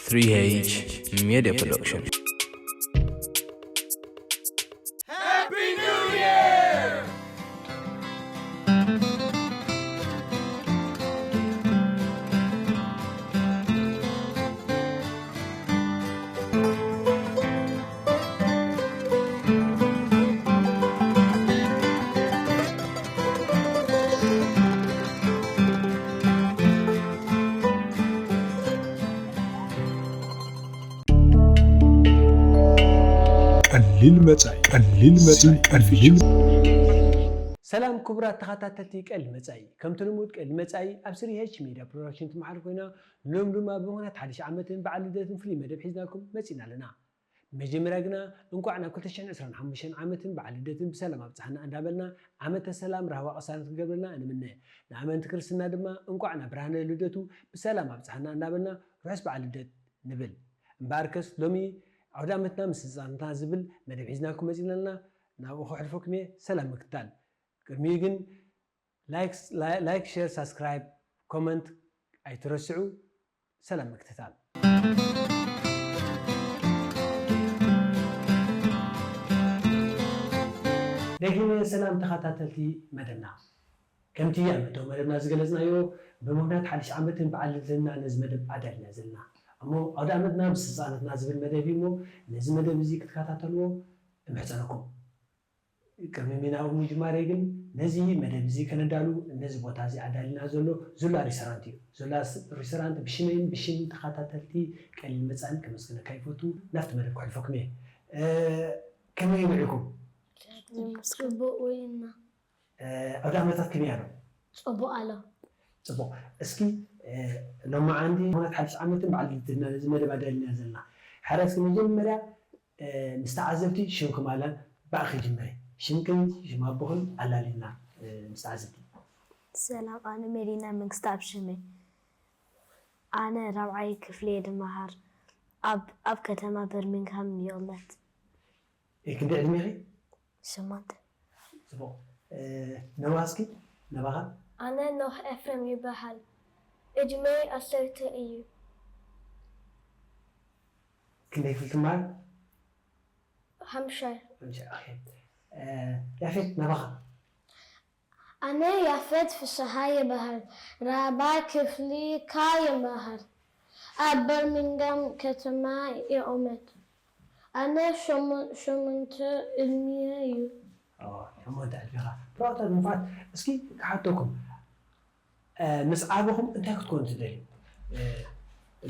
Three H Media Production. ቀሊል መጻኢ ቀሊል መጻኢ ቀሊል ሰላም ክቡራት ተኸታተልቲ ቀሊል መጻኢ። ከምቲ ልሙድ ቀሊል መጻኢ ኣብ ስሪ ኤች ሜድያ ፕሮዳክሽን ትመሓር ኮይና፣ ሎም ድማ ብምኽንያት ሓድሽ ዓመትን በዓል ልደትን ፍሉይ መደብ ሒዝናልኩም መጺና ኣለና። መጀመርያ ግና እንቋዕ ናብ ክልተ ሽሕን ዕስራን ሓሙሽተን ዓመትን በዓል ልደትን ብሰላም ኣብጽሓና እንዳበልና ዓመተ ሰላም ራህዋ ቅሳነት ክገብረልና ንምነ። ንኣመንቲ ክርስትና ድማ እንቋዕ ናብ ብርሃነ ልደቱ ብሰላም ኣብጽሓና እንዳበልና ርሑስ በዓል ልደት ንብል። እምበኣርከስ ሎሚ ኣውደ ዓመትና ምስ ህጻናትና ዝብል መደብ ሒዝናልኩም መጺና ኣለና። ናብኡ ከሕልፈኩም እየ። ሰላም ምክትታል። ቅድሚኡ ግን ላይክ፣ ሼር፣ ሳብስክራይብ፣ ኮመንት ኣይትረስዑ። ሰላም ምክትታል። ደጊመ ሰላም ተኸታተልቲ መደብና። ከምቲ ኣብ መእተዊ መደብና ዝገለጽናዮ፣ ብምኽንያት ሓድሽ ዓመትን በዓል ልደትና ነዚ መደብ ኣዳሊና ዘለና። እሞ ኣውደ ዓመትና ምስ ህጻናትና ዝብል መደብ እዩ። እሞ ነዚ መደብ እዚ ክትከታተልዎ እምሕጸነኩም። ቅድሚ ናብኡ ምጅማረይ ግን ነዚ መደብ እዚ ከነዳሉ ነዚ ቦታ እዚ ኣዳሊና ዘሎ ዙላ ሪስቶራንት እዩ። ዙላ ሪስቶራንት ብሽመይን ብሽም ተኸታተልቲ ቀሊል መጻእን ከመስግነካ ይፈቱ። ናብቲ መደብ ከሕልፈኩም እየ። ከመይ ውዒልኩም? ጽቡቕ ውዒልና። ኣውደ ዓመታት ከመይ ኣሎ? ጽቡቕ ኣሎ። ጽቡቕ። እስኪ ሎማዓንቲ ምኽንያት ሓድሽ ዓመትን በዓል ልደትና ነዚ መደብ ኣዳሊና ዘለና። ሓራ እስኪ መጀመርያ ምስ ተዓዘብቲ ሽምኩም ኣላል ብኣኺ ጅምሪ። ሽምክን ሽም ኣቦኽን ኣላሊና ምስ ተዓዘብቲ። ሰላም፣ ኣነ መዲና መንግስተኣብ ሽመይ። ኣነ ራብዓይ ክፍሊ እየ ዝመሃር። ኣብ ኣብ ከተማ በርሚንግሃም ይቕመጥ። ክንደይ ዕድሜኺ? ሸሞንተ። ጽቡቕ። ነባ እስኪ ነባኻ? ኣነ ኖህ ኤፍሬም ይበሃል። ዕድመይ ዓሰርተ እዩ። ክንደይ ክፍሊ ትመሃር? ሓምሻይ። ያፌት ነባኻ? ኣነ ያፌት ፍስሃ ይበሃል። ራብዓይ ክፍሊ ከኣ ይመሃር። ኣብ በርሚንግሃም ከተማ ይቕመጥ። ኣነ ሸሞንተ ዕድመይ እዩ። ሸሞንተ ዕድሜኻ። ብራታ ንፉዓት። እስኪ ክሓተኩም፣ ምስ ዓበኹም እንታይ ክትኮኑ ትደልዩ?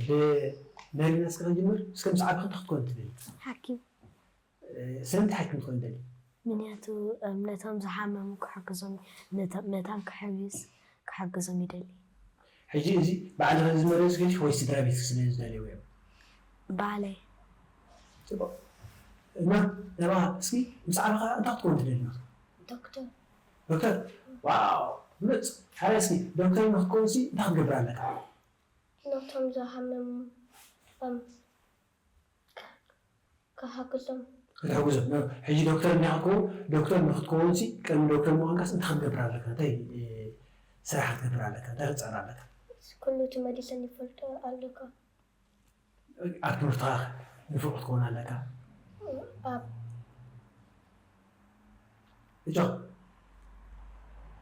ብመሪና እስኪ ክንጅምር። እስኪ ምስ ዓበኺ እንታይ ክትኮኑ ትደልዩ? ሓኪም። ስለምንታይ ሓኪም ክትኮኑ ትደልዩ? ምክንያቱ ነቶም ዝሓመሙ ክሕግዞም፣ መታን ክሕውስ ክሕግዞም ይደሊ። ሕጂ እዚ ባዕልኺ ዝመረጽ ገዲፍ ወይ ስድራ ቤትኪ ስለ ዝደልይዎ እዮም? ባዕለይ። ጽቡቕ። እና ነባ እስኪ ምስ ዓበኻ እንታይ ክትኮን ትደሊ? ዶክተር። ዶክተር? ዋው! ብሉጽ። ሓደ እስኪ ዶክተር ንክትኮንሲ እንታይ ክትገብር ኣለካ? ነቶም ዝሓመሙ እም፣ ክሓግዞም። ክትሕግዞም። ሕጂ ዶክተር እንዲኻ ክትከውን፣ ዶክተር ንክትከውንሲ ቅድሚ ዶክተር ምዃንካስ እንታይ ክትገብር ኣለካ? እንታይ ስራሕ ክትገብር ኣለካ? እንታይ ክትጸር ኣለካ? ኩሉ እቲ መዲሰን ይፈልጦ ኣለካ። ኣብ ትምህርትኻ ንፉዕ ክትከውን ኣለካ። ኣብ እጆ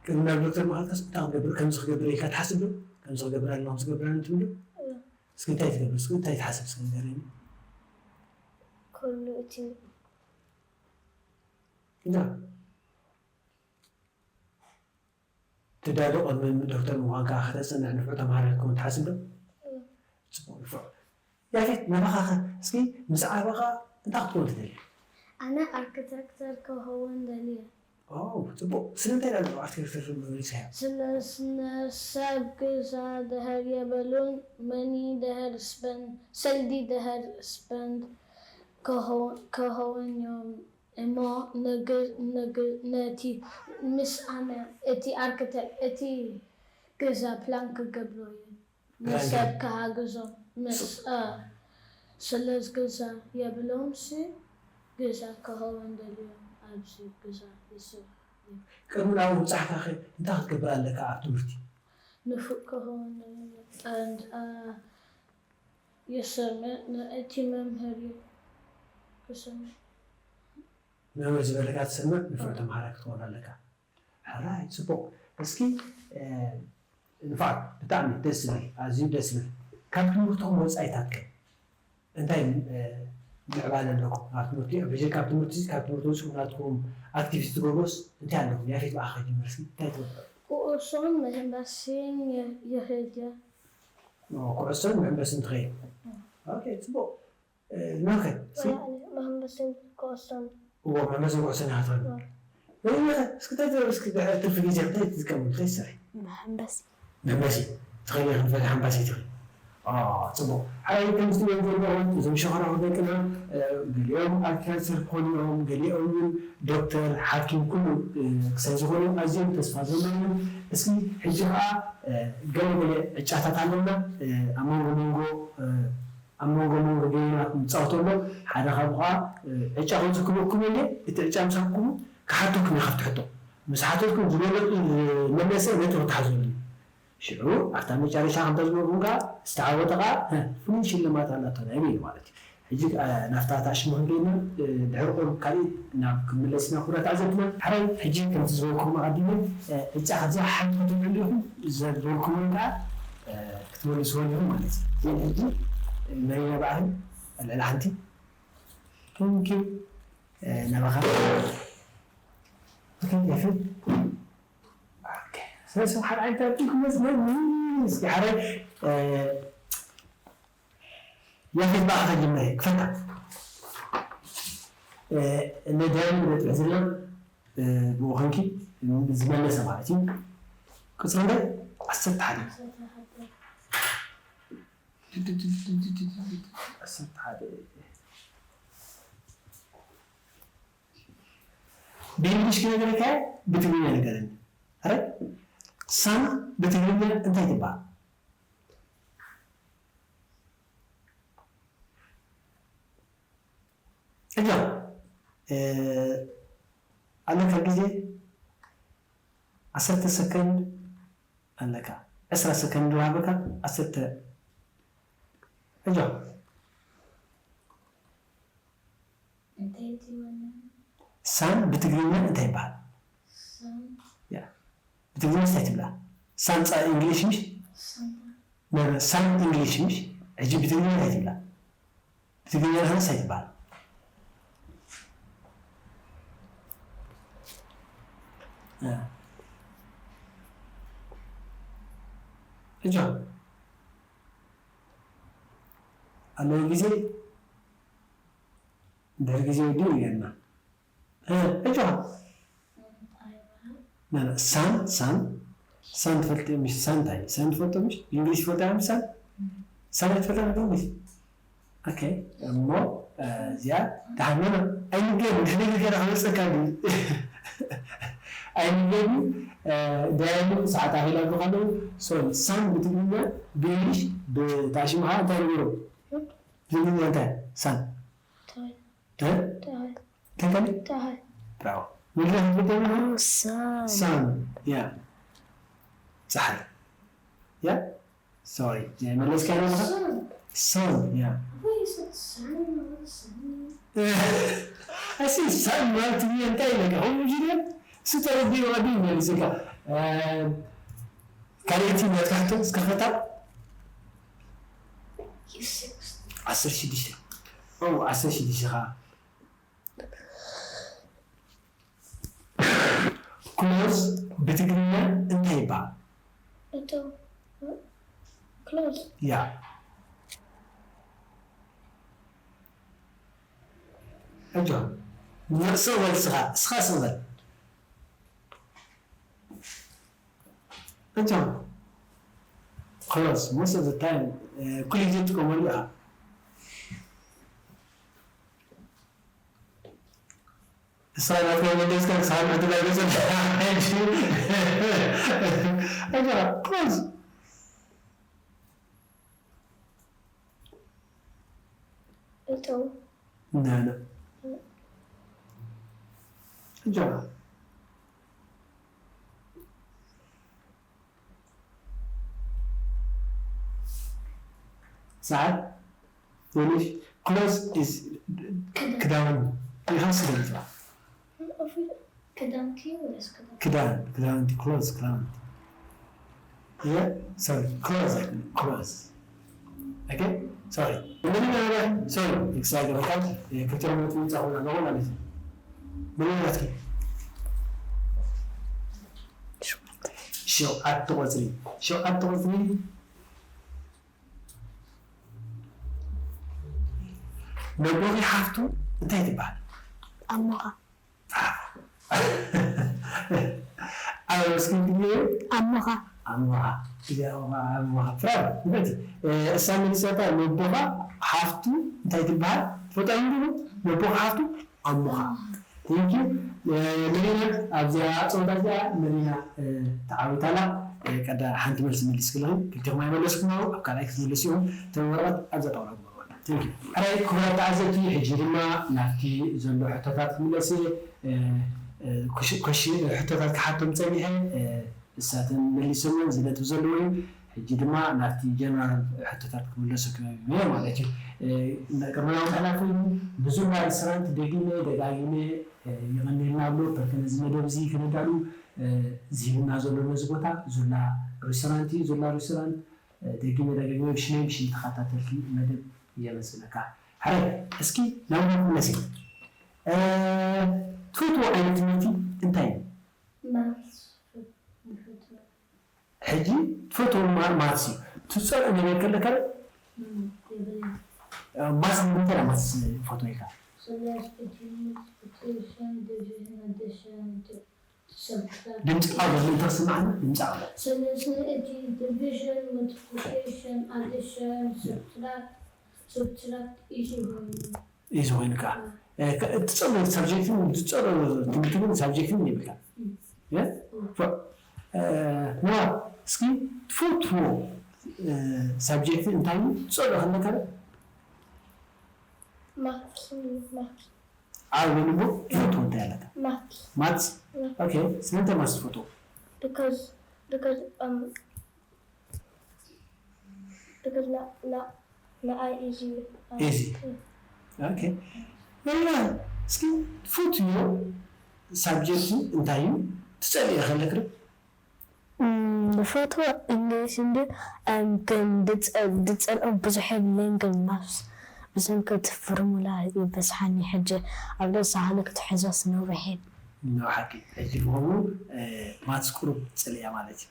ቅድሚ ናብ ዶክተር ምኻድካስ እንታይ ክትገብር፣ ከምዚ ክገብር ኢልካ ትሓስብ ዶ? ከምዚ ክገብር ኣለኹ፣ ከምዚ ክገብር ኣለኹ ትብል ዶ? እስኪ እንታይ ትገብር? እስኪ እንታይ ትሓስብ? እስኪ ንገረኒ። ኩሉ እቲ እና ትዳሎ ቅድሚ ዶክተር ምዃንካ ከተጽንዕ ንፉዕ ተምሃራይ ክትከውን ትሓስብ ዶ? ጽቡቕ ንፉዕ። ያፌት ናባኻኸ እስኪ ምስ ዓበኻ እንታይ ክትከውን ትደሊ? ኣነ ኣርክተክተር ክኸውን ደልየ። ኦ ጽቡቕ። ስለምንታይ ዳኣ ኣርክተክተር መሪጽካዮ? ስለ ስነ ሰብ ገዛ ደሀር የበሉን መኒ ደሀር ስበን ሰልዲ ደሀር ስበንድ ከኸውን እዮም። እሞ ነቲ ምስ ኣነ እቲ ኣርክተክት እቲ ገዛ ፕላን ክገብሮ እየ ንሰብ ክሃግዞም ምስ ስለዝ ገዛ የብሎምሲ ገዛ ክኸውን ደልዮም ኣብዚ ገዛ ይስርሑ እዮም። ቅድሚ ናብኡ ምብጻሕካኸ እንታይ ክትገብር ኣለካ ኣብ ትምህርቲ? ንፉዕ ክኸውን ደልየ። የሰምዕ፣ ንእቲ መምህር እዩ ክሰምዕ። መምህር ዝበለካ ትሰምዕ፣ ንፉዕ ተምሃራይ ክትኸውን ኣለካ። ሕራይ፣ ጽቡቕ። እስኪ ንፋዕ፣ ብጣዕሚ ደስ ዝብል፣ ኣዝዩ ደስ ዝብል። ካብ ትምህርትኹም ወጻኢታት ከ እንታይ ምዕባለ ኣለኩም? ኣብ ትምህርቲ፣ ብጀካ ኣብ ትምህርቲ፣ ካብ ትምህርቲ ወጺኹም ናትኩም ኣክቲቪቲ ትገብሮስ እንታይ ኣለኩም? ያፌት ብኣኻ ጀምር እስኪ፣ እንታይ ትገብሩ? ኩዕሶን መሐንበሲን ይኸይድ እየ። ኩዕሶን መሐንበስን ትኸይድ። ኦኬ፣ ጽቡቕ። ናኸ እስኪ መሐንበሲን ኩዕሶን እዎ መሐንበስን ኩዕሶን ኢኻ ትኸይድ። ወይ እስኪ እንታይ ትገብር? እስኪ ድሕሪ ትርፊ ግዜ እንታይ ትጥቀም? እንታይ ትሰርሒ? መሐንበሲ መሐንበሲ ትኸይድ ኢኻ፣ ንፈለ ሓንባሲ ትኸይድ። ጽቡቕ። ሓራይ ከምዚ ትሪእዎም ዘለኹም እዞም ሸኾራኹ ደቅና ገሊኦም ኣርቲካልቸር ክኾኑ እዮም፣ ገሊኦም እውን ዶክተር፣ ሓኪም ኩሉ ክሳይ ዝኾኑ ኣዝዮም ተስፋ ዘለዎም። እስኪ ሕጂ ከዓ ገለ ገለ ዕጫታት ኣለና ኣብ መንጎ መንጎ ኣብ መንጎ መንጎ ገይና ክንፃወተሉ ሓደ ካብኡ ከዓ ዕጫ ከውፅእ ክብለኩም እየ። እቲ ዕጫ ምስ ሃብኩም ክሓተኩም እየ ካብቲ ሕቶ። ምስ ሓተትኩም ዝበለፁ ዝመለሰ ነጥቢ ክትሓዙሉ እዩ። ሽዑ ኣብታ መጨረሻ ከምታ ዝበልኩም ከዓ ዝተዓወተ ከዓ ፍሉይ ሽልማት ኣላቶ ናይ በይኑ ማለት እዩ። ሕጂ ናብታ እታ ሽሙ ክንከይድና ድሕሪ ቁሩብ ካልእ ናብ ክምለስ ኢና ክቡራት ተዓዘብትና። ሓራይ ሕጂ ከምቲ ዝበልኩም ኣቐዲመ ዕጫ ካብዚኣ ሓንቲ ክትውዕሉ ኢኹም ዘበልኩምን ከዓ ክትመልስዎን ኢኹም ማለት እዩ። ግን ሕጂ መሪና በዓል ልዕሊ ሓንቲ ቴንኪ ናባኻ ያፌት ሰለስተ ሓደ ዓይነት ኣርቲክል መስለኒ እስኪ ሓደ ያፌት በዓኻ ጀመረ ክፈታ ነዳያኑ ነጥብሕ ዘለና ብኡ ኮንኪ ዝመለሰ ማለት እዩ። ቅፅሪ እንታይ ዓሰርተ ሓደ ዓሰርተ ሓደ ብእንግሊሽ ክነገረካ ብትግርኛ ንገረኒ። ኣረ ሳን ብትግርኛ እንታይ ትበሃል? እዛ ኣለካ ግዜ ዓሰርተ ሰከንድ ኣለካ ዕስራ ሰከንድ ወሃበካ ዓሰርተ እዛ ሳን ብትግርኛ እንታይ ይበሃል? ብትግርኛ እንታይ ትብላ? ሳን ፃ እንግሊሽ ምሽ? ሳን እንግሊሽ ምሽ? ሕጂ ብትግርኛ እንታይ ትብላ? ብትግርኛ ርሃንስ ኣይትበሃል። እጆ ኣለዎ ግዜ ድሕሪ ግዜ ወዲኡ ይገና እጆ ሳን ሳን ሳን ትፈልጥ ምሽ ሳን እንታይ ሳን ትፈልጦ ምሽ እንግሊሽ ትፈልጥ ምሽ ሳን ሳን ትፈልጥ ምሽ ኦኬ እሞ እዚኣ ደሓን ኣይንገርም ድሕሪ ገይረ ክመፀካ ኣይንገርም ዳያኑ ሰዓት ኣኺላ ኣለዉ ሶሪ ሳን ብትግርኛ ብእንግሊሽ ብታሽምኻ እንታይ ንብሎ ብትግርኛ እንታይ ሳን እንታይ እንታይ ብራቮ መድረክ ብትግርኛ ሳን ያ ፀሓይ ያ ሶሪ ናይ መለስካ ኣለካ ሳን ያ I see ሳን ማለት ትግርኛ እንታይ ኢለካ ከምኡ ጊዜ እሱ ተረዲኡ ቀዲሙ ይመልስልካ ካልእቲ መጥቃሕቶ እስከፈታ ዓሰርተ ሽዱሽተ ዓሰርተ ሽዱሽተ ከዓ ክሎዝ ብትግርኛ እንታይ ይበሃል? እቶ ክሎዝ ያ እጆ ንስኻ በል እስኻ እስኻ ስቕ በል እጆ ክሎዝ most of the time ኩሉ ግዜ ትጥቀመሉ ኢኻ ንስኻ ናትካ መለስካ ንስኻ ምዕድል ኣይገዝእን እጆ ክሎዝ እጠው ናና እጆ ሰዓት English, clothes is ክዳን ኢኻ ስደልታ። ክዳንኪ ወይስ ክዳን? ክዳን ክዳውንቲ፣ clothes ክዳውንቲ። Yeah, sorry, clothes ኣይኮነን፣ clothes። Okay, sorry። መን ኢና? Sorry፣ ክሳይ ገበካ ክልተ ነጥቢ ይጻኹ ኣለኹ ማለት እዩ። መን ኢና እስኪ? ሸውዓተ ቁጽሪ፣ ሸውዓተ ቁጽሪ። ነቦኺ ሓፍቱ እንታይ ትበሃል? ኣሞኻ ኣብ እስክሪን ትግርየ ኣሞኻ ኣሞኻ እዚኣ ኣሞኻ ኣሞኻ ብራቮ ይበል። እሳ መሊሳታ። ነቦኻ ሓፍቱ እንታይ ትበሃል? ትፈልጣ ይብሉ። ነቦኻ ሓፍቱ ኣሞኻ። Thank you። መሪና ኣብዚኣ ፀወታ እዚኣ መሪና ተዓዊታላ። ቀዳ ሓንቲ መልሲ መሊስክልኺ፣ ክልቲኹም ኣይመለስኩም፣ ኣብ ካልኣይ ክትመለሱ ኢኹም። እቶም ወረቐት ኣብዛ ጣውላ ግበሩዋ። Thank you። ሕራይ ክቡራት ተዓዘብቲ፣ ሕጂ ድማ ናብቲ ዘሎ ሕቶታት ክምለስ እየ። እ፣ እ፣ ኩሽ- ኮሽ- ሕቶታት ክሓቶም ጸኒሐ። እ፣ እሳተን መሊሰሞ፣ እዚ ነጥቢ ዘለዎ እዩ። ሕጂ ድማ ናብቲ ጀነራል ሕቶታት ክምለሱ ክበብ እየ ማለት እዩ። እ፣ ቅድሚ ናብ ምሕላፍ ኮይኑ፣ ንዙላ ሬስቶራንት ደጊመ ደጋጊመ እ፣ የቐንየልና ኣሎ። በርከ ነዚ መደብ እዚ ክነዳሉ እ፣ ዝሂብና ዘሎ ነዚ ቦታ ዙላ ሬስቶራንት እዩ። ዙላ ሬስቶራንት እ፣ ደጊመ ደጋጊመ ብሽመይ ብሽም ተኸታተልቲ መደብ የመስግነካ። ሕራይ እስኪ ናብ መደብ ክምለስ እየ። እ፣ ትፈትዎ ዓይነት ትምህርቲ እንታይ እዩ? ማትስ ይፈትዎ። ሕጂ ትፈትዎ ማ- ማትስ እዩ። ትፀልኦ ነገር ከለካ የብለይ። እ፣ ማትስ ንምንታይ ኢና ማትስ ንፈትዎ ኢልካ? ስለ ስብስቲቱሽን፣ ዲቪዥን፣ ኣዲሽን፣ ሰብትራክት። ድምፂ ኣብ ምእንቲ ክስማዕና ድምፂ ኣብ ስለዚ እቲ ዲቪዥን፣ መልቲፕሊኬሽን፣ ኣዲሽን፣ ሰብትራክት ሰብትራክት ኢዚ ኮይኑ። እዩ ዝኾይኑ ከዓ እ፣ ከ- እትፀሎ ሳብጀክትን ዝፀሎ ትምህርቲ ግን ሳብጀክትን የብልካ። እ? ፎ- እ፣ ኖዋ እስኪ ትፈትዎ እ፣ ሳብጀክት እንታይ እዩ? ትፀሎ ከለካ ዶ? ማትስ ማትስ ኣብ ልቦ ትፈትዎ እንታይ ኣለካ? ማትስ ማትስ። ኦኬ፣ ስለምንታይ ማትስ ትፈትዎ? because because um because ና ና ንኣይ ኢዚ ኢዚ። ኦኬ፣ መሪና እስኪ ትፈትዎ ሳብጀክት እንታይ እዩ? ትፀልዮ ከለክ ዶ? ዝፈትዎ እንግሊሽ እንዲ ግን ድፀልኦም ብዙሕ የብለይን ግን ማትስ ብሰንኪ እቲ ፎርሙላ ይበዝሓኒ ሕጂ ኣብ ርእሲ ሃለ ክትሕዞ ስነውርሕ ነው ሓቂ ሕጂ ብኸምኡ ማትስ ቁሩብ ትፀልያ ማለት እዩ።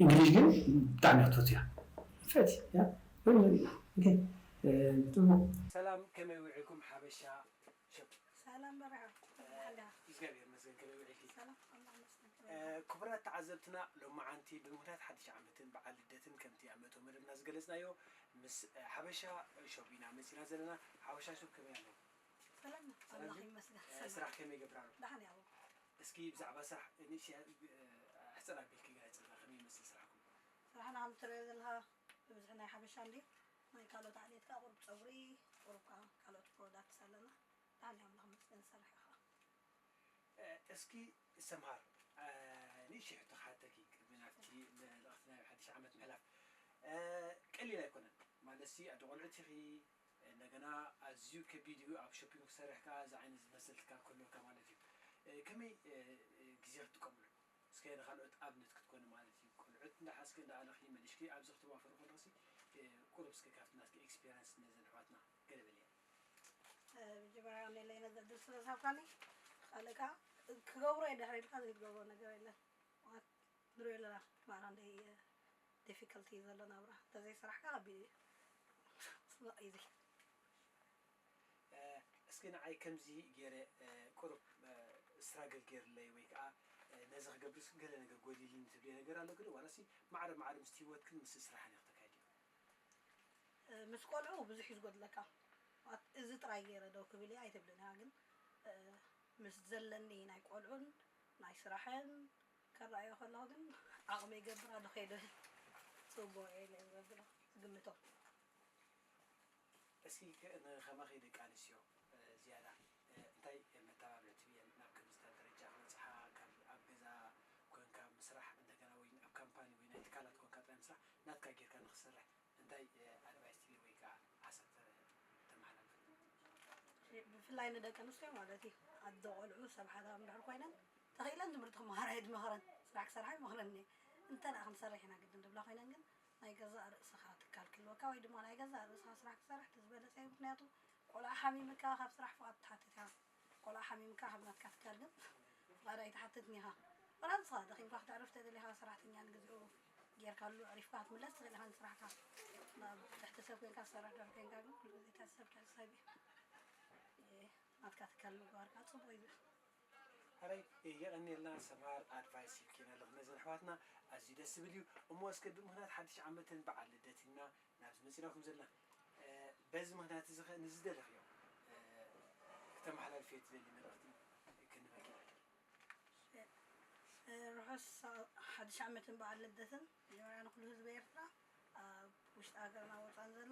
እንግሊሽ ግን ብጣዕሚ ክትፈትያ ፈት ያ ኦኬ ጥሩ። ሰላም ከመይ ውዒልኩም ሓበሻ ሸብ? ሰላም በርዓ። እግዚኣብሔር ይመስገን ከመይ ውዒልኪ? ሰላም ኣላህ መስገን። ክቡራት ተዓዘብትና ሎማዓንቲ ብምኽንያት ሓድሽ ዓመትን በዓል ልደትን ከምቲ ኣብ መእተዊ መደብና ዝገለፅናዮ ምስ ሓበሻ ሾፕ ኢና መፂና ዘለና። ሓበሻ ሾፕ ከመይ ኣሎ? ሰላም ኣላህ ይመስገን። ስራሕ ከመይ ገብራ ኣሎ? ደሓን ያው እስኪ ብዛዕባ ስራሕ ንእሽተይ ኣሕፅር ኣቢልኪ ግለፅልና፣ ከመይ ይመስል ስራሕኩም? ስራሕና ከም ትሪኦ ዘለኻ ብብዝሒ ናይ ሓበሻ እንዲ ናይ ካልኦት ዓሌት ከዓ ቁሩብ ፀጉሪ ቁሩብ ከዓ ካልኦት ፕሮዳክትስ ኣለና። ደሓን ያው ኣምላኽ ይመስገን ንሰርሕ ኢኻ። እስኪ ሰምሃር ንእሽተይ ሕቶ ክሓተኪ ቅድሚ ናብቲ መልእኽቲ ናይ ሓድሽ ዓመት ምሕላፍ ቀሊል ኣይኮነን ማለት ሲ ኣደ ቆልዑት ኢኺ እንደገና ኣዝዩ ከቢድ እዩ ኣብ ሾፒንግ ክሰርሕ ከዓ እዚ ዓይነት ዝመስል ትካል ክህልወካ ማለት እዩ ከመይ ግዜ ክትጥቀምሉ እስከ ንካልኦት ኣብነት ክትኮኒ ማለት እዩ ቆልዑት እንዳሓዝኪ እንዳኣለኺ መሊሽኪ ኣብዚ ክትዋፈሪ ከለኽሲ ቁሩብ እስከ ካብቲ ናትኪ ኤክስፒሪንስ ነዘን ኣሕዋትና ገለ በልየን መጀመርያ ነለይ ነገር ድል ስለ ዝሃብካኒ ካልእ ከዓ ክገብሮ እየ ድሕሪ ኢልካ ዘይትገብሮ ነገር የለን ንሪኦ ኣለና ማራ እንደይ ዲፊክልቲ ዘሎ ናብራ እንተዘይሰራሕካ ከቢድ እዩ ስቕ ኢዚ እስኪ ንዓይ ከምዚ ገይረ ቁሩብ ስትራግል ገይርለይ ወይ ከዓ ነዚ ክገብርስ ገለ ነገር ጎዲልኒ ትብልዮ ነገር ኣሎ ግን ዋላሲ ማዕረ ማዕረ ምስቲ ህይወትክን ምስ ስራሕን ኢኹ ተካይድዮ ምስ ቆልዑ ብዙሕ እዩ ዝጎድለካ እዚ ጥራይ ገይረ ደው ክብል እየ ኣይትብልን እያ ግን ምስ ዘለኒ ናይ ቆልዑን ናይ ስራሕን ከረኣዮ ከለኹ ግን ዓቕመይ ይገብር ኣሎ ከይደ ፅቡቕ እየ ኢለ ዝገብሮ ዝግምቶ እስኪ ንኸማኺ ደቂ ኣንስትዮ ዝያዳ እንታይ መተባብዒ ትብየን ናብ ከምዝታ ደረጃ ክበፅሓ ካብ ኣብ ገዛ ኮንካ ምስራሕ እንደገና ወይ ኣብ ካምፓኒ ወይ ናይ ትካላት ኮንካ ጥራይ ምስራሕ ናትካ ጌርካ ንክሰርሕ እንታይ ኣድቫይስ ትህቢ ወይ ከዓ ሓሳብ ብፍላይ ንደቂ ኣንስትዮ ማለት እዩ። ኣደ ቆልዑ ሰብ ሓዳር እንድሕር ኮይነን ተኽኢለን ትምህርቲ ክመሃራ ኣይድመኽረን፣ ስራሕ ክሰርሓ ይመኽረን እየ። እንተ ደኣ ክንሰርሕ ኢና ግድን ድብላ ኮይነን ግን ናይ ገዛእ ርእስኻ ትካል ክህልወካ ወይ ድማ ናይ ገዛእ ርእስኻ ስራሕ ክትሰርሕ እቲ ዝበለጸ እዩ። ምኽንያቱ ቆልዓ ሓሚምካ ካብ ስራሕ ፍቓድ ትሓትት ኢኻ። ቆልዓ ሓሚምካ ካብ ናትካ ትካል ግን ፍቓድ ኣይትሓትትን ኢኻ። ዋላ ንስኻ ደኺምካ ክተዕርፍ ተደሊኻ ሰራሕተኛ ንግዚኡ ጌርካሉ ኣዕሪፍካ ክትምለስ ትኽእል ኢኻ ንስራሕካ። ናብ ትሕቲ ሰብ ኮይንካ ትሰርሕ ዶ ኮይንካ ግን ኩሉ ግዜ ትሕቲ ሰብ ትሕቲ ሰብ እዩ። እ፣ ናትካ ትካል ምግባርካ ጽቡቕ እዩ። ሕራይ የቐንየልና ሰምሃር ኣድቫይስ ሂብኪና ኣለኹ ነዘን ኣሕዋትና ኣዝዩ ደስ ዝብል እዩ። እሞ እስከ ብምኽንያት ሓድሽ ዓመትን በዓል ልደት ኢልና ናብዚ መፂናኩም ዘለና እ፣ በዚ ምኽንያት እዚ ኸ ንዝደለኽዮ እ፣ ክተመሓላልፍዮ ትደሊ መልእኽቲ ክንበኪ ንኽእል። ርሑስ ሓድሽ ዓመትን በዓል ልደትን መጀመርያ ንኩሉ ህዝቢ ኤርትራ ኣብ ውሽጢ ሃገርና ወፃን ዘሎ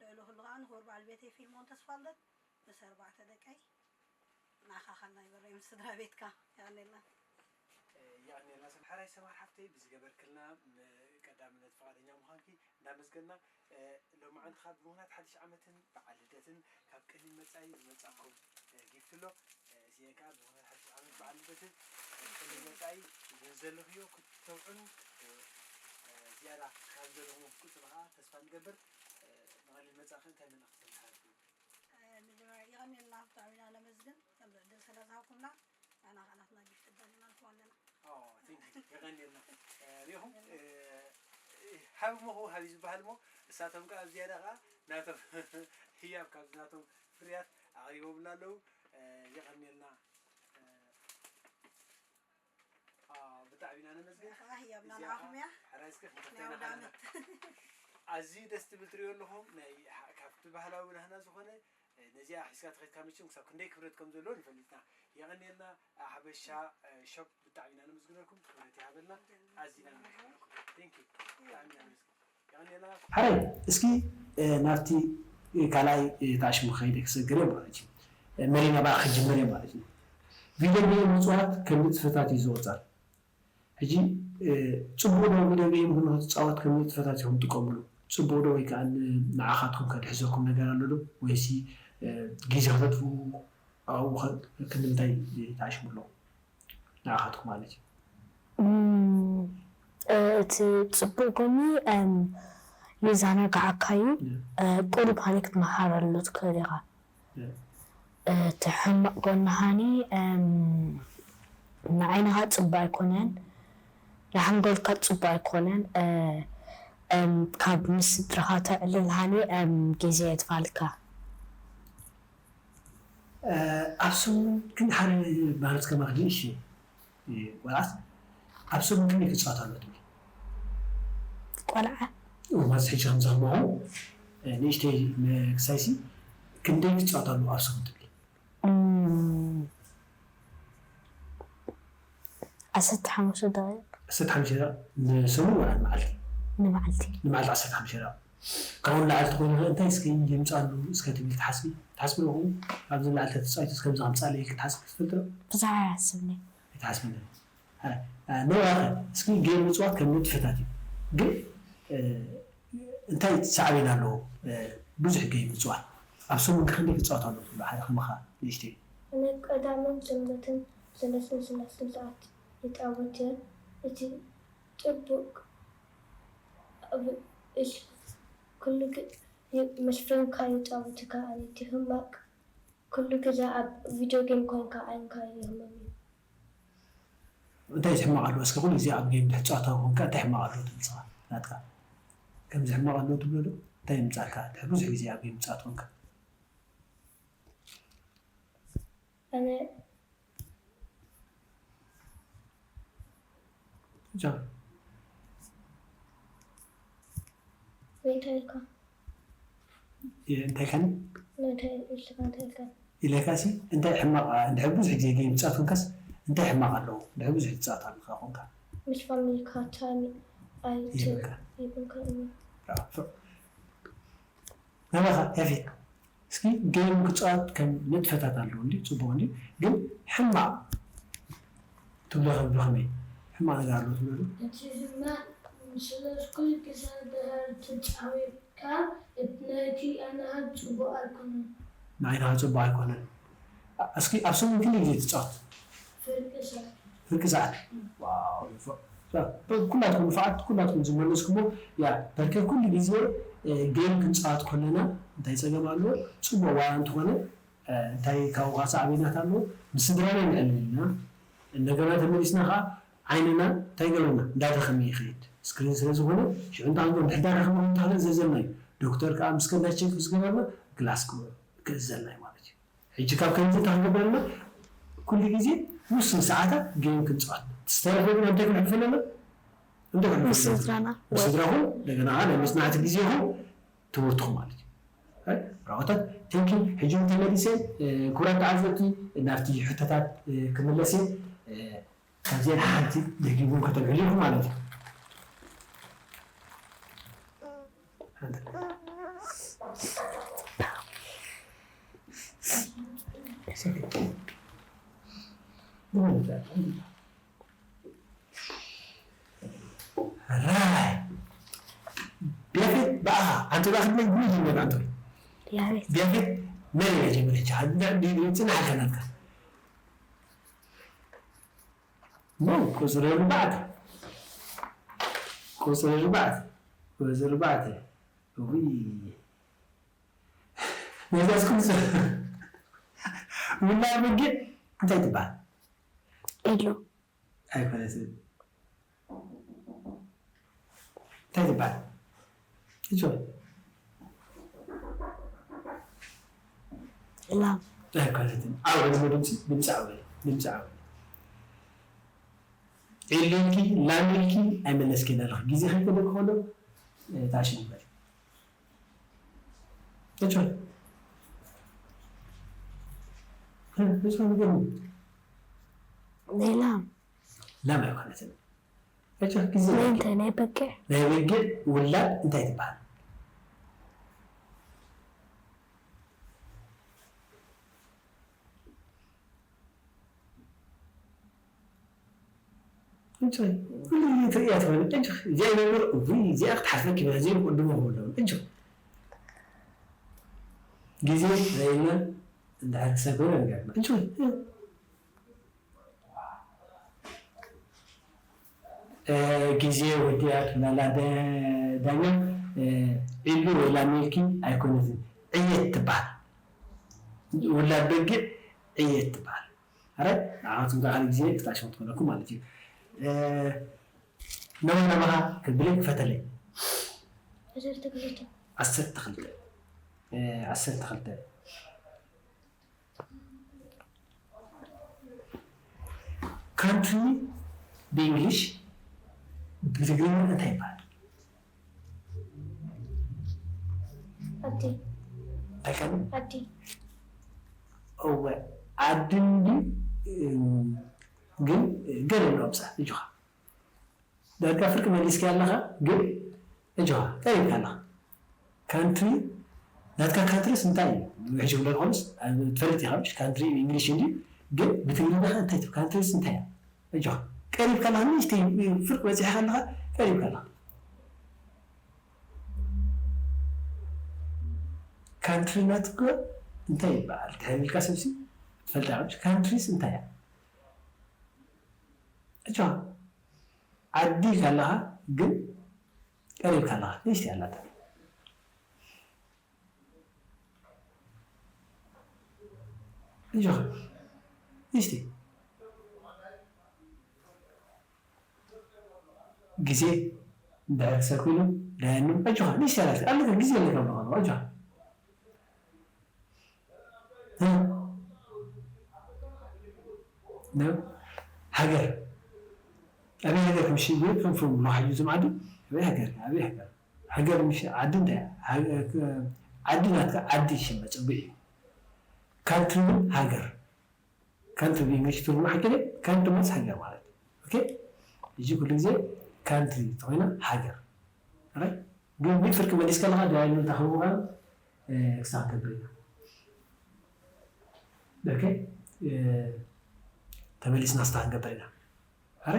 ልዕሊ ኩሉ ከዓ ንክቡር በዓል ቤተይ ፊልሞን ተስፋልደት ምስ ኣርባዕተ ደቀይ ንዓኻ ካልና ይበረይ ምስ ስድራ ቤትካ የቐኔልና። የቐኔልና ሰብ ሓራይ ሰማር ሓፍተይ ብዝገበርክልና ቀዳምነት ፍቓደኛ ምዃንኪ እንዳመስገና ሎማዓንቲ ካብ ብምኽንያት ሓድሽ ዓመትን በዓል ልደትን ካብ ቀሊል መጻኢ ዝመጻኩም ጊፍት ኣሎ። እዚኤን ከዓ ብምኽንያት ሓድሽ ዓመት በዓል ልደትን ካብ ቀሊል መጻኢ ንዘለኽዮ ክትተብዑን ዝያዳ ካብ ዘለኹም ክትቅጽሉ ከዓ ተስፋ ንገብር። ንቐሊል መጻኢ ከ እንታይ መልእኽቲ ተመሓላልፉ? መጀመርያ የቐንየልና ብጣዕሚ ኢና ነመስግን ከምዚ ዕድል ስለ ዝሃብኩምና። ኣና ከኣ ናትና ጊፍት ኣዳሊና ንክዋለና። ኦ፣ ቴንክ ዩ። የቐንየልና። እ፣ ሪኢኹም፣ እ፣ እ፣ ሃብ እሞ ክው ሃብ እዩ ዝበሃል እሞ፣ እሳቶም ከኣ ኣብ ዝያዳ ከኣ ናቶም ህያብ ካብዚ ናቶም ፍርያት ኣቕሪቦምልና ኣለዉ። እ፣ የቐንየልና። እ፣ ኣ፣ ብጣዕሚ ኢና ነመስግን። ከኣ ህያብና እዚኣ ንዓኹም እያ። ሕራይ እስከ ናይ ክንክልተና ኣውደ ሃለና። ዓመት። ኣዝዩ ደስ ትብል ትሪኦ ኣለኹም። ናይ፣ ካብቲ ባህላዊ ናህና ዝኾነ ነዚኣ ሒዝካ ተኸድካ መቸም ክሳብ ክንደይ ክብረት ከም ዘለዎ ንፈልጥና። የቐንየልና ሓበሻ ሾፕ ብጣዕሚ ኢና ነመስግነኩም። ክብረት ይሃበልና። ኣዚና ነመስግነኩም። ቴንክ ዩ። ብጣዕሚ ኢና ነመስግን። የቐንየልና። ሓራይ እስኪ ናብቲ ካልኣይ ታሽሙ ከይደ ክሰግር እየ ማለት እዩ። መሪና በኣ ክጅምር እየ ማለት እዩ። ቪድዮ ጌም ምፅዋት ከም ንጥፈታት እዩ ዝቑፀር። ሕጂ ጽቡቕ ዶ ቪድዮ ጌም ክትጻወት ከም ንጥፈታት ኢኹም ትጥቀምሉ? ጽቡቕ ዶ ወይ ከኣ ንዓኻትኩም ከድሕዘኩም ነገር ኣሎ ዶ? ወይሲ ግዜ ክተጥፍኡ ኣብኡ ክንዲ ምንታይ ተኣሽሙ ኣለኹም? ንዓኻትኩም ማለት እዩ። እቲ ጽቡቕ ጎኒ ይዘናግዓካ እዩ። ቁሩብ ሃኒ ክትመሃረሉ ትኽእል ኢኻ። እቲ ሕማቕ ጎኒ ሃኒ ንዓይንኻ ጽቡቕ ኣይኮነን፣ ንሓንጎልካ ጽቡቕ ኣይኮነን። ካብ ምስ ስድራኻ ተዕልል ሃኒ ግዜ የጥፋልካ። ኣብ ሰሙን ግን ሓደ ማለት ከማኽ ንእሽተይ ቆልዓስ ኣብ ሰሙን ክንደይ ክጻወት ኣለዎ ትብሊ? ቆልዓ ማስ ሕጂ ከም ዝሰማኹ ንእሽተይ ክሳይሲ ክንደይ ክጻወት ኣለዎ ኣብ ሰሙን ትብሊ? ዓሰርተ ሓሙሽተ ደቂቕ። ዓሰርተ ሓሙሽተ ደቂቕ ንሰሙን ወላ ንመዓልቲ? ንመዓልቲ። ንመዓልቲ ዓሰርተ ሓሙሽተ ደቂቕ። ካብኡ ንላዕሊ ተኾይኑ ኸ እንታይ እስከ የምፅኣሉ እስከ ትብል ትሓስቢ? ትሓስቢ ዶ ኸውን? ኣብዚ ንላዕሊ ተተፃዊቱ እስከ ከምዚ ከምፅኣለ ኢልኪ ትሓስቢ ትፈልጢ ዶ? ብዙሕ ኣይሓስብን እየ። ኣይትሓስብን ዶ? ንብዓኸ እስኪ ጌም ምፅዋት ከም ንጥፈታት እዩ። ግን እንታይ ሳዕቤን ኣለዎ ብዙሕ ጌም ምፅዋት? ኣብ ሰሙን ክንደይ ክፃወት ኣለዎ ትብሉ ሓደ ከማኻ ንእሽተይ? ናይ ቀዳምን ሰንበትን ሰለስትን ሰለስትን ሰዓት ይጻወት እየ። እቲ ጽቡቕ ኣብ እሽ ኩሉ ግ ምስ ፍሬንካ ይጻወት ከኣ እቲ ህማቅ ኩሉ ግዜ ኣብ ቪድዮ ጌም ኮንካ ዓይንካ ይህመም እዩ። እንታይ ሕማቕ ኣለዎ እስኪ ኩሉ ግዜ ኣብ ጌም ድሕር ጸወታ ኮንካ እንታይ ሕማቕ ኣለዎ ትብል ንስኻ ናትካ ከምዚ ሕማቕ ኣለዎ ትብሎ ዶ እንታይ ይምጻልካ ድሕር ብዙሕ ግዜ ኣብ ጌም ትጻወት ኮንካ? ኣነ ጃ ወይ እንታይ ኢልካ? እንታይ ኢልካኒ? እንታይ ኢልካ እንታይ ኢልካ? ኢለካ ሲ እንታይ ሕማቕ እንድሕር ብዙሕ ግዜ ጌም ትጻወት ኮንካስ እንታይ ሕማቕ ኣለዎ? እንድሕር ብዙሕ ትጻወት ኣለኻ ኮንካ? ምስ ፋሚሊካ ታይም ኣይት ይብልካ። ይብልካ እዩ። ናባኻ ያፌት እስኪ ጌም ክፃወት ከም ንጥፈታት ኣለዎ እንዲ ፅቡቅ እንዲ ግን ሕማቅ ትብሎ ከም ብኸመይ ሕማቅ ነገር ኣለዎ ትብሎ ዶ? እቲ ሕማቅ ምስለስ ኩሉ ግዜ ድሕር ተፃዊትካ እቲ ናይቲ ኣናሃድ ፅቡቅ ኣይኮነን። ንዓይንኻ ጽቡቕ ኣይኮነን። እስኪ ኣብ ሰሙን ክንደይ ግዜ ትጻወት? ፍርቂ ሰዓት። ዋው፣ ንፉዕ። ኩላትኩም ንፉዓት፣ ኩላትኩም ዝመለስኩሞ፣ ያ፣ በርከ ኩሉ ግዜ፣ እ፣ ጌም ክንጻወት ከለና እንታይ ጸገም ኣለዎ? ጽቡቕ ዋላ እንተኾነ፣ እ፣ እንታይ ካብኡ ካኣ ሳዕቤናት ኣለዎ? ንስድራና ነዕልል ኢና። እንደገና ተመሊስና ከኣ ዓይንና እንታይ ይገብረና? እንዳደኸመ ይኸይድ። ስክሪን ስለ ዝኾነ፣ ሽዑ እንታይ ክንገብር? እንድሕር ዳደኸመ እውን እንታይ ክእዘዘና እዩ? ዶክተር ከኣ ምስ ከድና ቸክ ምስ ገበርና፣ ግላስ ክእዘዘና እዩ ማለት እዩ። ሕጂ ካብ ከምዚ እንታይ ክንገብር ኣለና? ኩሉ ግዜ ውሱን ሰዓታት ጌም ክንጻወት። ዝተረፈ ግን ኣብ እንታይ ክነሕልፎ ኣለና? እንታይ ክነሕልፎ ምስ ኣለና? ስድራና ምስ ወይ ስድራኹም፣ እንደገና ከኣ ናይ መጽናዕቲ ግዜኹም፣ ትምህርትኹም ማለት እዩ። ራኦታት፣ ቴንክ ዩ። ሕጂ እውን ተመሊሰ፣ እ፣ ክቡራት ተዓዘብቲ፣ ናብቲ ሕቶታት፣ እ፣ ክምለስ እየ። እ፣ ካብዚአን ሓንቲ ደጊምኩም ከተብዕሉ ኢኹም ማለት እዩ። ራይ። ቢያፌት ብኣኻ፣ ኣንተ ብኣኻ ትነግሩኒ ጀመር፣ ኣንተ። ቢያፌት። ቢያፌት መን ኢላ ጀመረች? ጽናሕ ኣልካ ናትካ። ኖ፣ ቁጽሪ ኣርባዕተ። ቁጽሪ ኣርባዕተ። ቁጽሪ ኣርባዕተ። ውይ። ነዛ ስኩም ዝ-፣ ውላድ በጊዕ እንታይ ትበሃል? ኤሎ። ኣይኮነትን። እንታይ ትበሃል? እጆ። ላም። ኣይኮነትን። ዓው፣ ዕድመ ድምፂ፣ ድምፂ ዓው በል፣ ድምፂ ዓው በል። ዒል ኢልኪ፣ ላም ኢልኪ፣ ኣይመለስክን ኣለኺ። ግዜ ከይከደ ከሎ፣ እ፣ ታሽም በል። እጆ። እ፣ እጆ፣ ንገርኒ። ናይ ላም። ላም ኣይኮነትን። እጆ፣ ግዜ ናይ እንታይ? ናይ በጊዕ? ናይ በጊዕ ውላድ እንታይ ትበሃል? እንጆይ፣ ኩሉ ግዜ ትርእያ ትኾኒ። እንጆ፣ እዚኣ ይነብር፣ እውይ፣ እዚኣ ክትሓስበኪ በላ፣ እዚኦም ቅድሙ ክብሉ ኣለዎም። እንጆ፣ ግዜ ረኢና እንድሕር ክሰግሩ ነገርና። እንጆ፣ እ፣ ግዜ ወዲኣ ትብላላ ደ-፣ ዳኛ፣ እ፣ ዒሉ ወይ ላም ኢልኪ ኣይኮነትን፣ ዕየት ትበሃል። ውላድ በጊዕ ዕየት ትበሃል። ኣረ፣ ንዓኻትኩም ከኣ ካልእ ግዜ ክጣሽሙ ትኽእለኩም ማለት እዩ። እ፣ ነባ ናባኻ ክብለይ ክፈተለይ። ዓሰርተ ክልተ። ዓሰርተ ክልተ። እ፣ ዓሰርተ ክልተ። ካንትሪ ብእንግሊሽ ብትግርኛ እንታይ ይበሃል? ዓዲ። እንታይ ካልእ? ዓዲ። እወ፣ ዓዲ እንድዩ፣ እም፣ ግን ገለ ኣሎ ኣብዛ፣ እጆኻ። ዳርጋ ፍርቂ መሊስኪ ኣለኻ፣ ግን እጆኻ፣ ቀሪብካ ኣለኻ። ካንትሪ፣ ናትካ ካንትሪስ እንታይ እዩ? ውሕጅ ክብለልካ ኮንስ፣ ኣብ፣ ትፈልጥ ኢኻ፣ ምሽ? ካንትሪ እንግሊሽ እንድዩ፣ ግን ብትግርኛ እንታይ ትብል? ካንትሪስ እንታይ እያ? እጆኻ፣ ቀሪብካ ኣለኻ፣ ንእሽተይ ፍርቂ በጺሕካ ኣለኻ፣ ቀሪብካ ኣለኻ። ካንትሪ ናትካ እንታይ ይበሃል? ተሃቢልካ ሰብሲ ትፈልጣ ኢኻ፣ ምሽ? ካንትሪስ እንታይ እያ? እጆኻ፣ ዓዲ ኢልካ ኣለኻ፣ ግን ቀሪብካ ኣለኻ። ንእሽተይ ኣላታ። እጆኻ፣ ንእሽተይ። ግዜ እንድሕር ክሰብ ኮይኑ፣ ደያኑ፣ ኣጆኻ፣ ንእሽተይ ኣላታ። ኣለካ፣ ግዜ ኣለካ፣ ኣለካ፣ ኣጆኻ። እ? ነው። ሃገር። ኣበይ ሃገር ከም ሽም ይብል፣ ከም ፍሩም ነው ሓዩ ዝም ዓዲ። ኣበይ ሃገር፣ ኣበይ ሃገር። ሃገር ምሽ ዓዲ እንታይ እያ? ሃገ-፣ ዓዲ ናትካ ዓዲ ሽም መጸውዒ እዩ። ካንትሪ ግን ሃገር። ካንትሪ ብእንግሊሽ ትርጉሙ ሓቂ ድዩ? ካንትሪ ማለት ሃገር ማለት እዩ። ኦኬ? እዚ ኩሉ ግዜ ካንትሪ ተኾይና ሃገር። ኦራይት? ግን ብፍርቂ መሊስካ ኣለኻ፣ ደያኑ እንታይ ክህቡኻ፣ እ፣ ክሳብ ክንገብር ኢና። ኦኬ? እ፣ ተመሊስና ክሳብ ክንገብር ኢና። ኣረ፣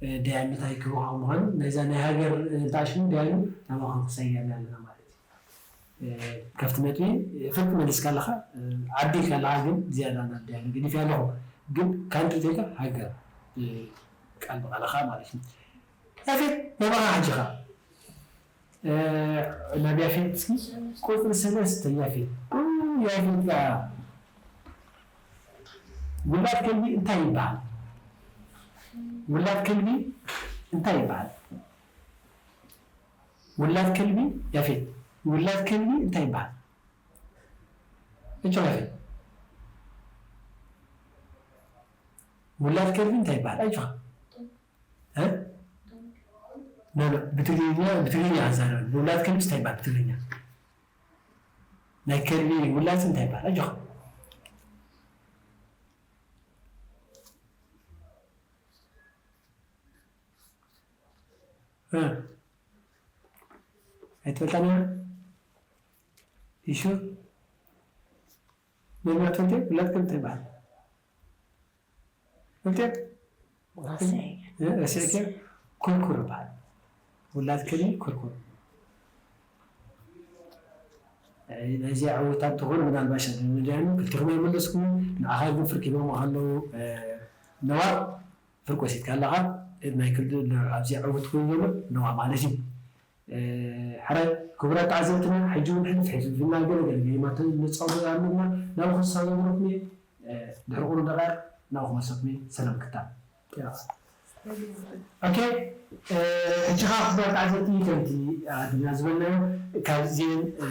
እ፣ ደያኑ እንታይ ክህቡኻ ምዃኑ፣ ናይዛ ናይ ሃገር፣ እ፣ እንታይ ሽሙ ደያኑ ናባኹም ክሰየም ኣለና ማለት እዩ። ካብቲ ነጥቢ ፍርቂ መሊስካ ኣለኻ። ዓዲ ኢልካ ኣለኻ፣ ግን ዝያዳ ናብ ዳያኑ ገዲፈያ ኣለኹ። ግን ካንትሪ ተይካ ሃገር፣ ቃል ብቓልኻ ማለት እዩ። ያፌት፣ ናባኻ ሕጂ ኸኣ። ናብ ያፌት እስኪ። ቁጽሪ ሰለስተ ያፌት። ያፌት ከኣ፣ ውላድ ከልቢ እንታይ ይበሃል? ውላድ ከልቢ እንታይ ይበሃል? ውላድ ከልቢ፣ ያፌት፣ ውላድ ከልቢ እንታይ ይበሃል? እጆ ያፌት፣ ውላድ ከልቢ እንታይ ይበሃል? ኣጆኻ። እ? ኖ፣ ኖ፣ ብትግርኛ፣ ብትግርኛ ኣዛረብ። ውላድ ከልቢ እንታይ ይበሃል ብትግርኛ? ናይ ከልቢ ውላድ እንታይ ይበሃል? ኣጆኻ። እ። ኣይትፈልጣን ኢኻ? ይሹ? መን ትፈልጥዮ? ውላድ ከልቢ እንታይ ይበሃል? ፈልጥዮ? ረሲዐ። እ፣ ረሲዕክዮ? ኩርኩር ይበሃል። ውላድ ከልቢ ኩርኩር። ኣይ፣ ናይዚኣ ዕውታት ትኾኑ ምናልባሽ ኣብ መድያኑ ክልቲኹም ኣይመለስኩምን። ንዓኻ ግን ፍርቂ ሂቦምኻ ኣለዉ፣ እ፣ ነዋ። ፍርቂ ወሲድካ ኣለኻ። ናይ ክልተ ኣብዚኣ ዕውት ኮይኑ ዘሎ ነዋ ማለት እዩ። እ፣ ሕራይ ክቡራት ተዓዘብትና፣ ሕጂ እውን ሕልፍ ሕልፍ ኢልና ገለ ገለ ጌማት ንጻወት ኣለና። ናብኡ ክሳብ ዘምረኩም እየ። እ፣ ድሕሪ ቁሩብ ደቃይቕ ናብኡ ክመልሰኩም እየ። ሰላም ክታም። ኦኬ፣ እ፣ ሕጂ ኸኣ ክቡራት ተዓዘብቲ፣ ከምቲ ኣቐዲምና ዝበልናዮ፣ ካብዚኤን፣ እ፣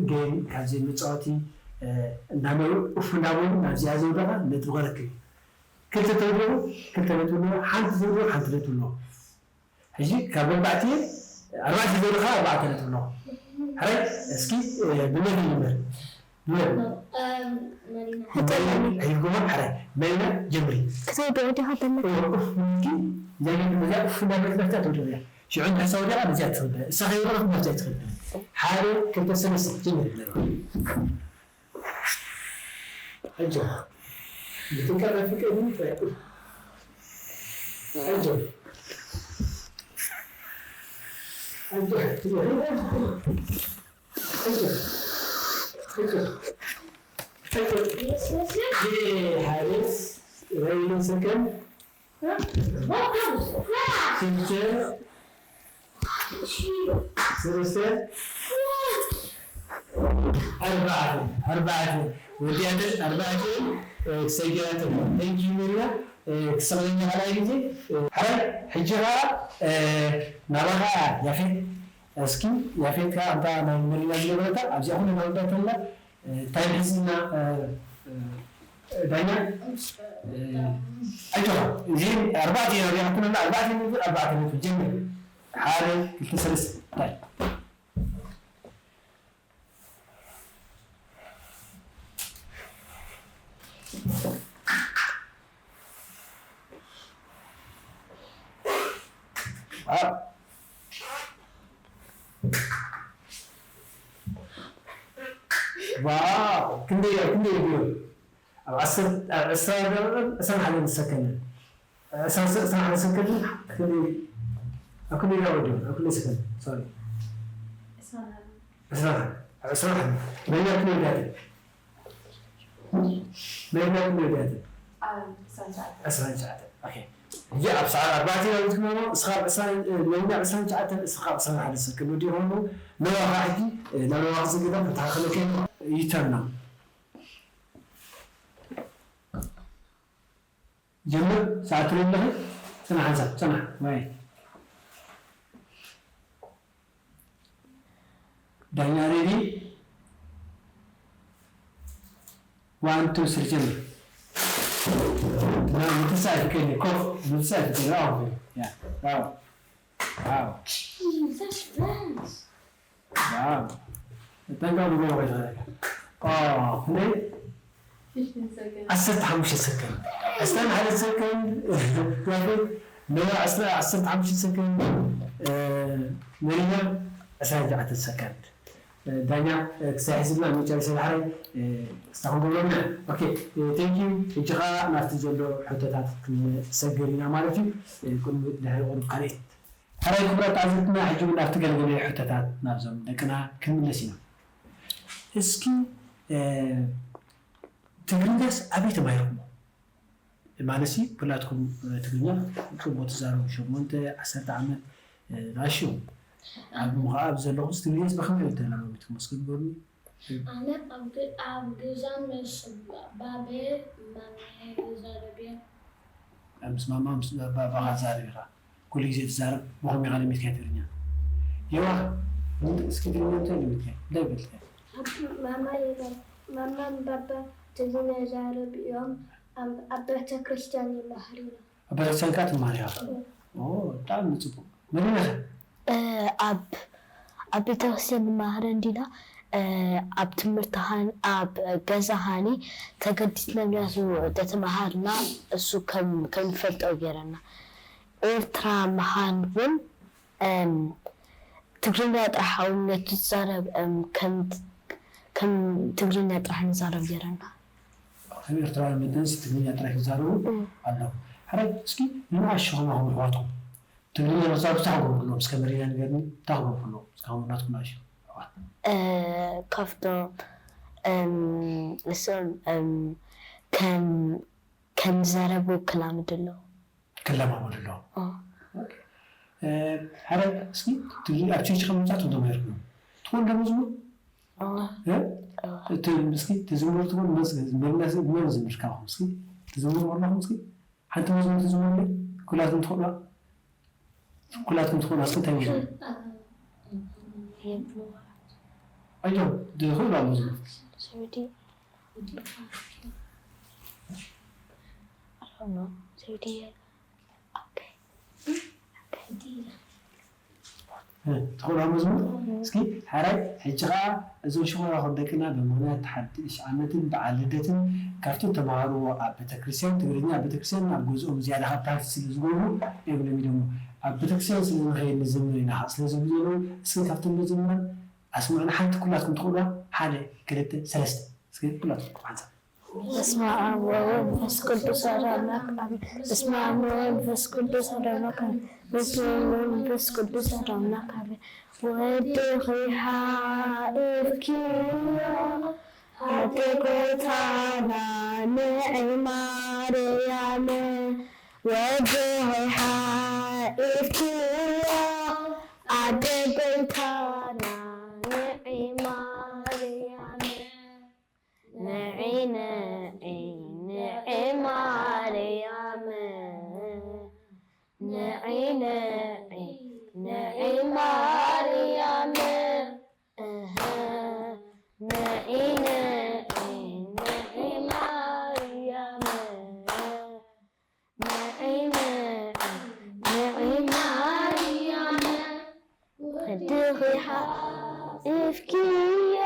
ጌም፣ ካብዚኤን መጻወቲ፣ እ፣ እንዳመሩ፣ እፍ እንዳበሉ ናብዚኣ ዘውደቓ ነጥቢ ክረክብ እዩ። ክልተ ተውድቑ፣ ክልተ ነጥቢ ኣለዎ፣ ሓንቲ ተውድቑ፣ ሓንቲ ነጥቢ ኣለዎ። ሕጂ ካብ ኣርባዕተ፣ ኣርባዕተ ዘለኻ ኣርባዕተ ነጥቢ ኣለዎ። ሕራይ፣ እስኪ፣ እ፣ ብመን ይጀምር? ብመን? እም፣ መሪና። ሕራይ፣ ሂብኩማ፣ ሕራይ። መሪና፣ ጀምሪ። ክትወድኦ ዲኻ ተመ-? ኦ፣ ኡፍ፣ ምንኪ፣ እዛ ግን እዛ ኡፍ እንዳበለት መፍትያ ተውድቕ እያ። ሽዑ እንድሕር ወዲቓ በዚኣ ትኽእል። እሳ ከይወደቐት በዚኣ ትኽእል። ሓደ፣ ክልተ፣ ሰለስተ፣ ጀምሪ። ኣጆ። ብጥንቃቐ ፍቀድኒ ጥራይ። ኣጆ። ኣጆ። ኣጆ። ኣጆ። ኣጆ። ሓደ፣ ናይ ሰከንድ። ክልተ፣ ሰለስተ፣ ኣርባዕተ፣ ኣርባዕተ። ወዲኣተን ኣርባዕተ፣ እ፣ ክሰጊራተን። Thank you መሪና፣ እ፣ ክሰቕለኛ ካልኣይ ግዜ። እ፣ ሕራይ፣ ሕጂ ኸኣ፣ እ፣ ናባኻ ያፌት። እስኪ ያፌት ከኣ ኣንታ ናይ መሪና ዝገበረታ ኣብዚኣ ኩሉ ናውዳተላ። እ፣ እንታይ ሒዝና፣ እ፣ እ፣ ዳኛ? እ፣ ኣጆኻ። እዚ ኣርባዕተ ኢና ሪኣኩና፣ ኣርባዕተ ነጥቢ፣ ኣርባዕተ ነጥቢ። ጀምር። ሓደ፣ ክልተ፣ ሰለስተ። እንታይ? ዋው። ዋው፣ ክንደይ፣ ክንደይ ይብሉ? ኣብ ዓሰርተ፣ ኣብ ዕስራ ደቂቕን ዕስራን ሓደን ሰከንድን። ዕስራ፣ ዕስራን ሓደን ሰከንድን ክንደይ፣ ኣብ ክንደይ ደቂቕ ወዲቑ? ኣብ ክንደይ ሰከንድ? ሶሪ። ዕስራን ሓደን። ዕስራን ሓደን። መን ኣብ ክንደይ ወዲኣትን? መን ኣብ ክንደይ ወዲኣትን? ኣብ ዕስራን ትሽዓተን። ዕስራን ትሽዓተን። ኦኬ። ሕጂ ኣብ ሰዓት ኣርባዕተ ኢና ዝትማሞ፣ እስኻ ኣብ ዕስራን፣ እ፣ ነዊና ዕስራን ትሽዓተን፣ እስኻ ኣብ ዕስራን ሓደን ሰከንድ ወዲእኻ ኣሎ። ነዋ ኸዓ ሕጂ፣ እ፣ ናብ ነዋ ክስግዳ ክተኻኸለካ እየ። ይተርና። ጀምር፣ ሰዓት ትርኢ ኣለኺ? ጽናሕ ሓንሳብ፣ ጽናሕ። ወይ። ዳኛ ሬዲ? ዋን፣ ቱ፣ ስሪ፣ ጀምር። ና፣ ምትሳእ ኣይትከኒ፣ ኮፍ፣ ምትሳእ ኣይትከኒ። ብራቮ፣ ያ፣ ብራቮ፣ ብራቮ። Jesus, that's fast. ዋው። ጠንቀቕ ንጎቦ ከይትኸደካ። ኦ፣ ክንደይ? Fifteen seconds. ዓሰርተ ሓሙሽተ ሰከንድ። ዕስራን ሓደ ሰከንድ። ያፌት፣ ነዋ፣ ዕስራ፣ ዓሰርተ ሓሙሽተ ሰከንድ። እ፣ መሪና፣ ዕስራን ትሽዓተን ሰከንድ። እ፣ ዳኛ፣ እ፣ ክሳብ ሕዝብና መጨረሻ ዳሕራይ፣ እ፣ ክስታ ክንገብረልና። ኦኬ፣ እ፣ thank you። ሕጂ ኸኣ ናብቲ ዘሎ ሕቶታት ክንሰግር ኢና ማለት እዩ። እ፣ ቅድሚ ድሕሪ ቁሩብ ካልኦት። ሕራይ ክቡራት ተዓዘብትና፣ ሕጂ እውን ኣብቲ ገለገለ ሕቶታት ናብዞም ደቅና ክንምለስ ኢና። እስኪ ትግርኛስ ኣበይ ተማሂርኩሞ? ማለትሲ ኩላትኩም ትግርኛ ጽቡቅ ትዛረቡ ሸሞንተ ዓሰርተ ዓመት ራሽዮም ኣብ ምኸዓ ኣብ ዘለኹስ ትግርኛስ ብኸመይ ተለማሚድኩም እስኪ ንገሩኒ። ኣነ ኣብ ገዛ ምስ ባበ ማመ ይዛረብ እየ። ምስ ማማ ምስ ባባኻ ትዛረብ ኢኻ። ኩሉ ግዜ ትዛረብ ብኸመይ ኢኻ ለሚድካያ ትግርኛ? የዋህ እስኪ ትግርኛ እንታይ ለሚድካያ? እንታይ በልካያ? ማማ ይበል ማማን ባባ ትግርኛ ይዛረብ እዮም። ኣብ ቤተ ክርስቲያን ይማሃር ኢና። ኣብ ቤተክርስትያን ከኣ ትማሃር ኢኻ? ኦ ብጣዕሚ ጽቡቕ። መሪናኸ? ኣብ ኣብ ቤተክርስትያን ንመሃር እንዲና ኣብ ትምህርቲ ኣብ ገዛ ሃኒ ተገዲስና ምክንያቱ ተተማሃርና እሱ ከም ከንፈልጦ ገይረና ኤርትራ ምዃን እውን ትግርኛ ጥራሕ ኣብነቱ ትዛረብ ከም ትግርኛ ጥራሕ ንዛረብ ገይረና። ከም ኤርትራውያን መጠንሲ ትግርኛ ጥራሕ ይዛረቡ ኣለዉ። ሕራይ እስኪ ንንኣሽቱ ከማኹም ኣሕዋትኩም ትግርኛ ንክዛረቡ እንታይ ክገብሩ ኣለዎም? እስከ መሪና ንገርኒ እንታይ ክገብሩ ኣለዎም? እስከ ከም ናትኩም ንኣሽቱ ኣሕዋት። ካብቶም እሶም ከም ከም ዝዛረቡ ክላምዱ ኣለዎም። ክለማመዱ ኣለዎም። ሕራይ እስኪ ትግርኛ ኣብ ቸርች ከም ምምጻእ ትም ተማሂርኩም ትኾኑ ዶ መዝሙር? እስኪ ትዝምሩ ትኾኑ መን ዝምር ካባኹም እስኪ ትዝምሩ ኣለኹም እስኪ ሓንቲ መዝሙር ትዝምሩለይ ኩላትኩም ትኽእሉዋ ኩላትኩም ትኽእሉዋ እስኪ እንታይ መዝሙር? ኣይቶም ትኽእሉዋ መዝሙር ትኽእሉዋ መዝሙር እስኪ ሓራይ ሕጂ ከዓ እዞም ሽኾራኹም ደቅና ብምኽንያት ሓድሽ ዓመትን በዓል ልደትን ካብቲ ተምሃርዎ ኣብ ቤተክርስትያን ትግርኛ ኣብ ቤተክርስትያን ኣብ ገዝኦም ዝያዳ ካብ ፕራክቲስ ስለ ዝገብሩ እዮም ለሚዶሞ ኣብ ቤተክርስትያን ስለ ንኸይድ ንዝምር ኢና ስለ ዝብሉ ዘለዉ እስኪ ካብቶም መዘምራን ኣስምዑና ሓንቲ ኩላትኩም ትኽእሉዋ ሓደ ክልተ ሰለስተ እስኪ ኩላትኩም ሓንሳብ በስመ አብ ወወልድ ወመንፈስ ቅዱስ አሐዱ አምላክ አሜን። በስመ አብ ወወልድ ወመንፈስ ቅዱስ አሐዱ አምላክ አሜን። በስመ አብ ወወልድ ወመንፈስ ቅዱስ አሐዱ አምላክ አሜን። ወድኺ ሓኢፍኪዮ ኣደ ጎይታና ንዒ ማርያም ወድኺ ሓኢፍኪዮ ኣደ ጎይታና ንዒ ማርያም ንዒ ንዒ ንዒ ማርያም ንዒ ንዒ ንዒ ማርያም እህ ንዒ ንዒ ንዒ ማርያም ንዒ ንዒ ንዒ ማርያም ወድኺ ሓኢፍኪዮ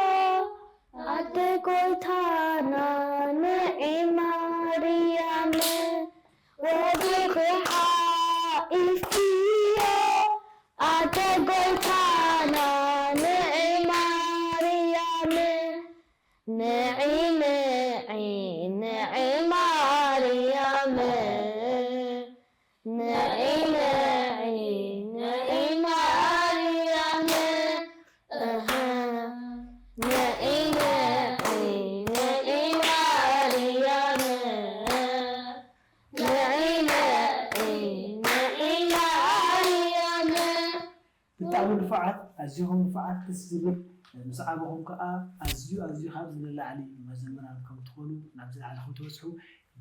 ኣደ ጎይታና ንዒ ማርያም ወድኺ ሓኢፍኪዮ ኣደ ጎይታና ንዒ ማርያም ንዒ ንዒ ንዒ ማርያም ንዒ ንዒ ንዒ ማርያም እህ ንዒ ንዒ ንዒ ማርያም ንዒ ንዒ ንዒ ማርያም ብጣዕሚ ንፉዓት ኣዚኹም ንፉዓት ደስ ዝብል ምስ ዓበኹም ከዓ ኣዝዩ ኣዝዩ ካብ ዝንላዕሊ መዘምራን ከም ትኾኑ ናብ ዝለዓለ ከም ትበፅሑ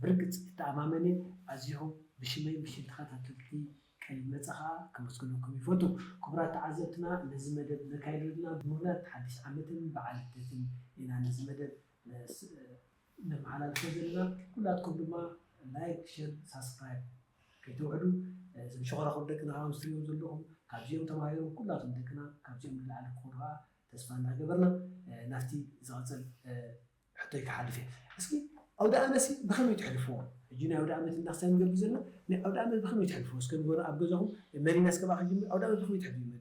ብርግፅ እተኣማመን እየ ኣዚኹም ብሽመይ ብሽም ተኸታተልቲ ቀሊል መፀ ከዓ ከመስግነኩም ይፈቱ ክቡራት ተዓዘብትና ነዚ መደብ ነካይደልና ብምክንያት ሓድሽ ዓመትን በዓል ልደትን ኢና ነዚ መደብ ነመሓላልፎ ዘለና ኩላትኩም ድማ ላይክ ሸር ሳብስክራይብ ከይተውሕዱ እዞም ሸኾራኹም ደቅና ከዓ ምስ ትሪኦም ዘለኹም ካብዚኦም ተማሂሮም ኩላቶም ደቅና ካብዚኦም ንላዕሊ ክኾኑ ከዓ ተስፋ እናገበርና ናብቲ ዝቐፅል ሕቶይ ክሓልፍ እየ እስኪ ኣውደ ኣመት ሲ ብኸመይ ትሕልፍዎ ሕጂ ናይ ኣውደ ኣመት እንዳክሳይ ንገብር ዘለና ናይ ኣውደ ኣመት ብኸመይ ትሕልፍዎ እስከ ንገሩ ኣብ ገዛኹም መሪና እስከ ብኣኻ ጀምር ኣውደ ኣመት ብኸመይ ትሕልፍዎ